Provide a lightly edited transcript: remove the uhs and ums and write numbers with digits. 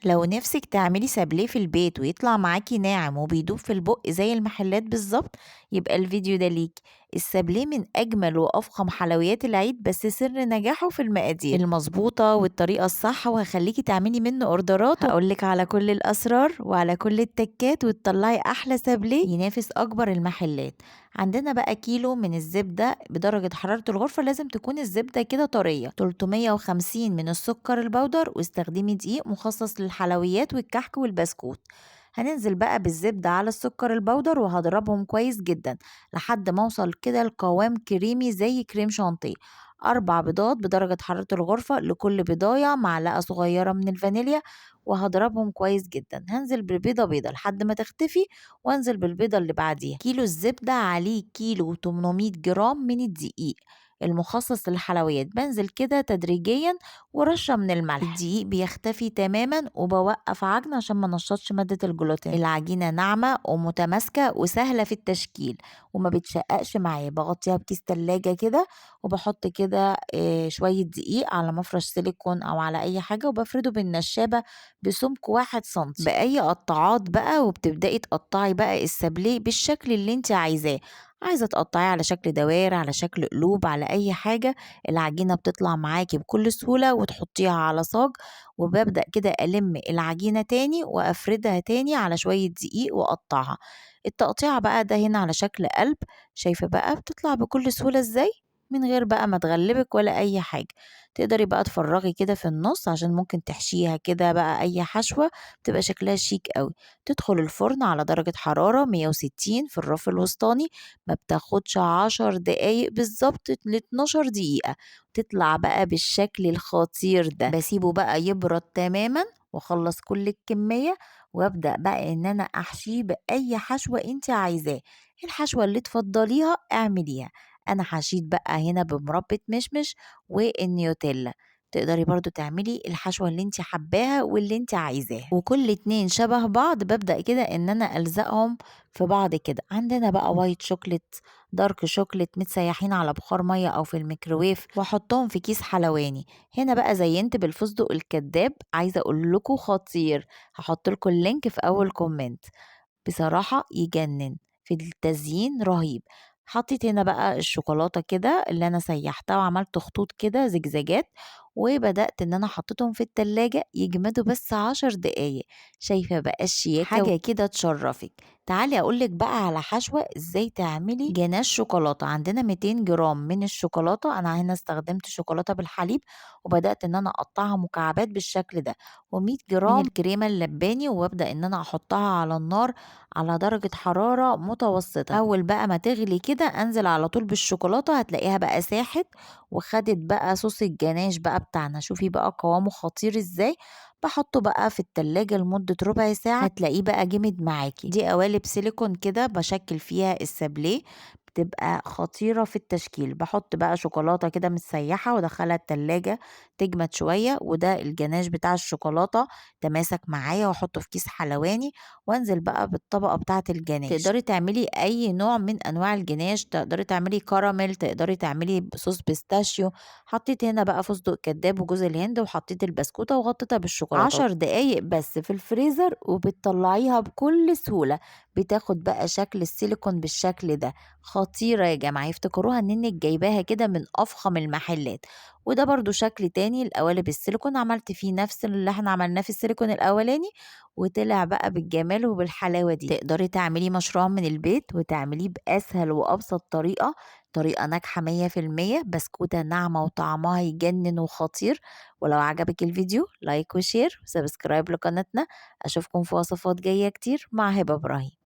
لو نفسك تعملي سابليه في البيت ويطلع معاكي ناعم وبيدوب في البق زي المحلات بالظبط، يبقى الفيديو ده ليكي. السابليه من أجمل وأفخم حلويات العيد، بس سر نجاحه في المقادير المظبوطة والطريقة الصح، وهخليكي تعملي منه اوردرات. هقولك على كل الأسرار وعلى كل التكات وتطلعي أحلى سابليه ينافس أكبر المحلات. عندنا بقى كيلو من الزبدة بدرجة حرارة الغرفة، لازم تكون الزبدة كده طرية، 350 من السكر البودر، واستخدمي دقيق مخصص للحلويات والكحك والبسكوت. هننزل بقى بالزبدة على السكر البودر وهضربهم كويس جدا لحد ما اوصل كده لقوام كريمي زي كريم شانتيه. 4 بيضات بدرجة حرارة الغرفة، لكل بيضاية معلقة صغيرة من الفانيليا، وهضربهم كويس جدا. هنزل بالبيضة بيضة لحد ما تختفي، وانزل بالبيضة اللي بعديها. كيلو الزبدة عليه كيلو وتمنمية جرام من الدقيق المخصص للحلويات، بنزل كده تدريجيا ورشة من الملح. الدقيق بيختفي تماما، وبوقف عجن عشان ما نشطش مادة الجلوتين. العجينة ناعمة ومتماسكة وسهلة في التشكيل وما بتشققش معايا. بغطيها بكيس تلاجة كده، وبحط كده، شوية دقيق على مفرش سيليكون أو على أي حاجة، وبفرده بالنشابة بسمك 1 سنتي بأي قطعات بقى. وبتبدأي تقطعي بقى السابليه بالشكل اللي انت عايزاه، عايزة تقطعيه على شكل دوائر، على شكل قلوب، على أي حاجة. العجينة بتطلع معاكي بكل سهولة، وتحطيها على صاج. وببدأ كده ألم العجينة تاني وأفردها تاني على شوية دقيق وأقطعها. التقطيع بقى ده هنا على شكل قلب، شايفة بقى بتطلع بكل سهولة ازاي، من غير بقى ما تغلبك ولا أي حاجة. تقدري بقى تفرغي كده في النص عشان ممكن تحشيها كده بقى أي حشوة، بتبقى شكلها شيك قوي. تدخل الفرن على درجة حرارة 160 في الرف الوسطاني، ما بتاخدش 10 دقايق بالظبط ل 12 دقيقة، تطلع بقى بالشكل الخطير ده. بسيبه بقى يبرد تماما واخلص كل الكمية، وابدأ بقى ان انا احشيه بأي حشوة انت عايزاه، الحشوة اللي تفضليها اعمليها. انا حشيت بقى هنا بمربى مشمش والنيوتيلا، تقدري برضو تعملي الحشوة اللي انت حباها واللي انت عايزاها. وكل 2 شبه بعض ببدأ كده ان انا الزقهم في بعض كده. عندنا بقى white chocolate، dark chocolate متسيحين على بخار مية او في الميكروويف، واحطهم في كيس حلواني. هنا بقى زينت بالفستق الكداب، عايزة اقول لكم خطير، هحط لكم ال link في اول comment. بصراحة يجنن في التزيين، رهيب. حطيت هنا بقى الشوكولاتة كده اللي أنا سيحتها وعملت خطوط كده زجزاجات، وبدأت إن أنا حطيتهم في التلاجة يجمدوا بس 10 دقايق. شايفة بقى الشياكة حاجة كده تشرفك. تعالي أقولك بقى على حشوة إزاي تعملي جناش شوكولاتة. عندنا 200 جرام من الشوكولاتة، أنا هنا استخدمت شوكولاتة بالحليب وبدأت إن أنا أقطعها مكعبات بالشكل ده، ومية جرام من الكريمة اللباني، وأبدأ إن أنا أحطها على النار على درجة حرارة متوسطة. أول بقى ما تغلي كده أنزل على طول بالشوكولاتة، هتلاقيها بقى ساحت وخدت بقى صوص الجناش بقى بتاعنا. شوفي بقى قوامه خطير ازاي. بحطه بقى في التلاجة لمدة ربع ساعة، هتلاقيه بقى جمد معاكي. دي قوالب سيليكون كده بشكل فيها السابليه، بتبقى خطيرة في التشكيل. بحط بقى شوكولاتة كده متسيحة وادخلها التلاجة تجمد شوية، وده الجناش بتاع الشوكولاتة تماسك معايا، واحطه في كيس حلواني وانزل بقى بالطبقة بتاعة الجناش. تقدري تعملي اي نوع من انواع الجناش، تقدري تعملي كراميل، تقدري تعملي صوص بيستاشيو. حطيت هنا بقى فستق كداب وجوز الهند، وحطيت البسكوتة وغطيتها بالشوكولاتة. 10 دقايق بس في الفريزر وبتطلعيها بكل سهولة، بتاخد بقى شكل السيليكون بالشكل ده. خطيرة يا جماعة، يفتكروها ان انك جايباها كده من افخم المحلات. وده برضو شكل تاني لقوالب السيليكون، عملت فيه نفس اللي احنا عملناه في السيليكون الاولاني، وطلع بقى بالجمال وبالحلاوة دي. تقدري تعملي مشروع من البيت وتعمليه بأسهل وأبسط طريقة، طريقة ناجحة مية في المية، بسكوتة ناعمة وطعمها يجنن وخطير. ولو عجبك الفيديو like و share و subscribe لقناتنا. أشوفكم في وصفات جاية كتير مع هبة إبراهيم.